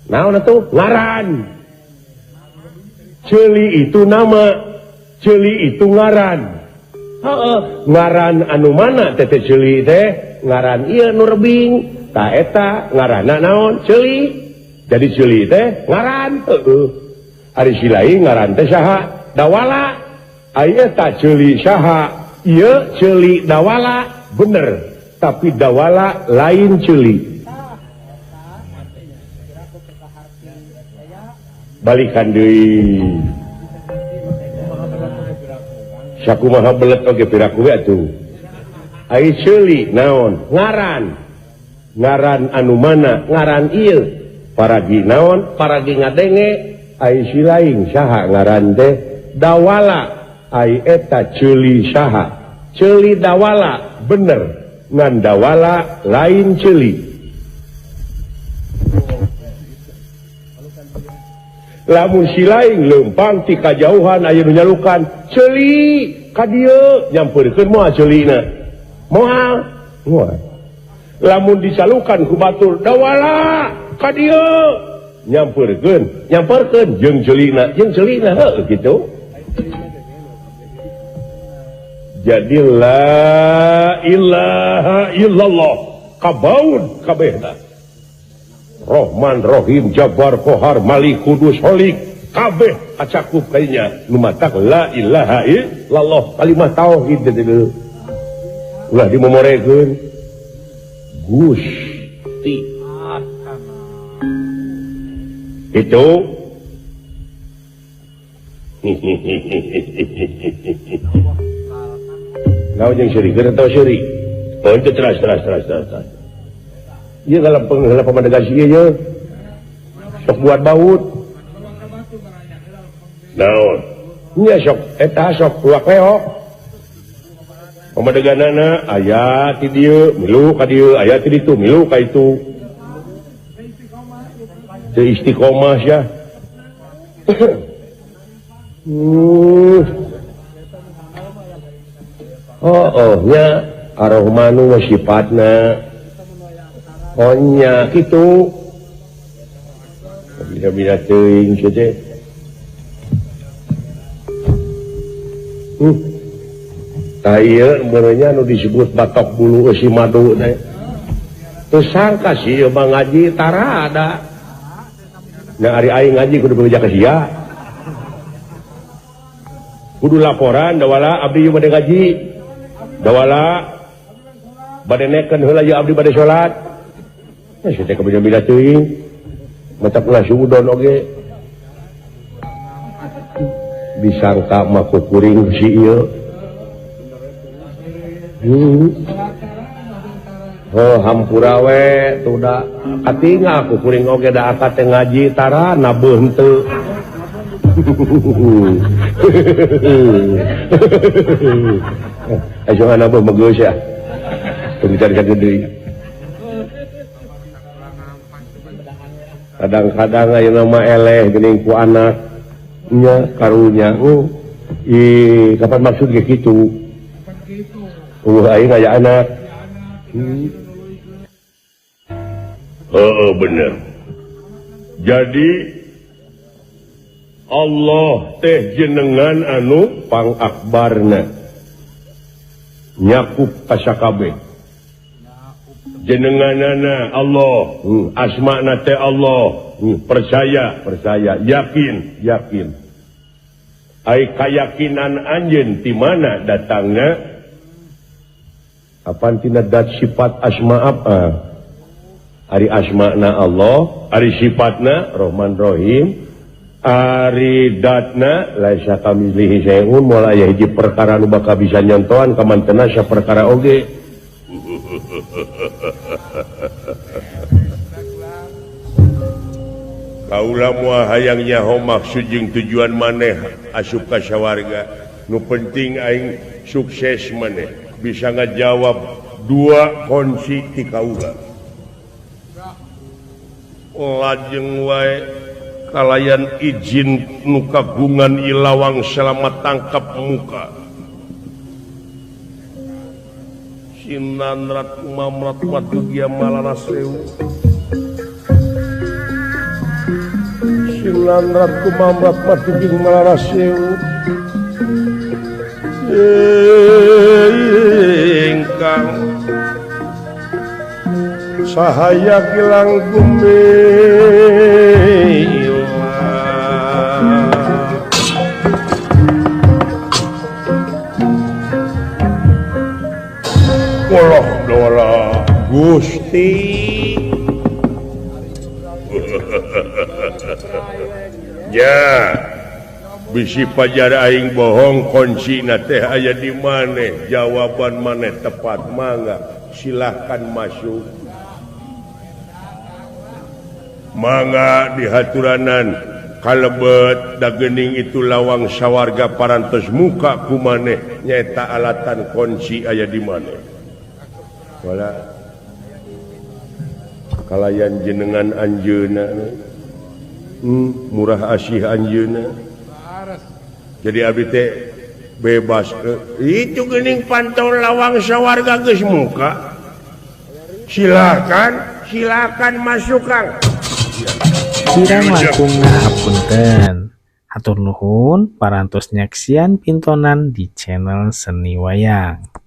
Naon atuh? Ngaran. Ceuli itu nama, ceuli itu ngaran. Heeh, ngaran anu mana teh ceuli teh? Ngaran ieu nu rebing, ta eta ngaranna naon? Ceuli. Jadi ceuli teh ngaran, heueuh. Ari si lain ngaran teh saha? Dawala. Ai eta ceuli saha? Ieu ceuli dawala, bener. Tapi dawala lain ceuli. Balikan deui. Sakumaha belet oge piraku we atuh. Ai ceuli naon? Ngaran. Ngaran anu mana? Ngaran ieu. Paragi naon? Paragi ngadenge. Ai si lain saha ngaran teh? Dawala. Ai eta ceuli saha? Ceuli dawala, bener. Ngan dawala lain ceuli. Lamun si lain leumpang ti kajauhan aya nu nyalukan ceuli ka dieu nyampeurkeun moal ceulina moal moal. Lamun dicalukan ku batur dawala ka dieu nyampeurkeun nyampeurkeun jeung ceulina heuh kitu. Jadi la ilaha illallah kabaun kabehna. Rohman, Rohim, Jabbar, Kohar, Malik, Kudus, Holik, kabeh kacakup kayaknya. Numatak la ilaha illallah kalimat tauhid teh. Ulah dimomorekeun. Gusti. Itu. Naon jeung seurik atau seurik? Oh itu terus. Iya kalau penghala pamandegasi ieu sok buat baut. Naon? Nya sok eta sok luak leok. Pamadeganana aya ti dieu milu ka dieu, aya ti ditu milu ka itu. Teu istiqomah sia. Oh oh nya Ar-Rahmanu mah sifatna. Oh nya kitu. Bina-bina teuing kieu teh. Tah ieu meureunnya nu disebut batok bulu eusi madu teh. Teu sangka sih ieu mah ngaji tarada. Nah ari aing ngaji kudu bebeja ka sia. Kudu laporan dawala abdi ieu bade ngaji. Dawala bade nekeun heula ieu abdi bade salat. Nah sia teh kabina-bina teuing. Mata ulah suudon oge. Disangka mah ku kuring si ieu. Oh hampura we tuh da katingal ku kuring oge da akad teh ngaji tara nabeuh henteu. Ayo nabeuh mah geus ya. Teu dicari-cari deui. Kadang-kadang ayeuna mah eleh geuning ku anak nya karunya. Ih, kapan maksud ge kitu? Aing aya anak. Oh, bener. Jadi Allah teh jenengan anu pangakbarna nyakup pasakabeh. Jenenganana Allah, asmana teh Allah, percaya, percaya, yakin, yakin. Ai kayakinan anjeun ti mana datangna? Apan tina dat sifat asma apa? Ari asmana Allah, ari sifatna Rahman Rahim, ari datna laisa kamitslihi syai'un, moal aya hiji perkara nu bakal bisa nyontohan kamantena saperkara oge. Kaula moal hayang nyaho maksud jeung tujuan maneh asup ka sawarga. Nu penting aing sukses maneh bisa ngajawab dua kunci ti kaula. Lajeng wae kalayan izin nu kagungan ilawang selamat tangkap muka. Sinanrat mamrat matugia malaraseu. Sinanrat kumamrat matugia malaraseu. Ingkang sahaya kilang gumilang. Walah dola Gusti. Ya, bisi pajar aing bohong kuncina teh aya di maneh, jawaban maneh tepat mangga silahkan masuk. Mangga dihaturanan kalebet dagening itu lawang sawarga parantos muka ku maneh nyaeta alatan kunci aya di maneh. Wala kalayan jenengan anjeunna murah asih anjeunna. Jadi abdi teh bebas itu geuning pantau lawang sawarga geus muka. Silakan, silakan masuk Kang. Kirang langkung ngahapunten. Hatur nuhun parantos nyaksian pintonan di channel Seni Wayang.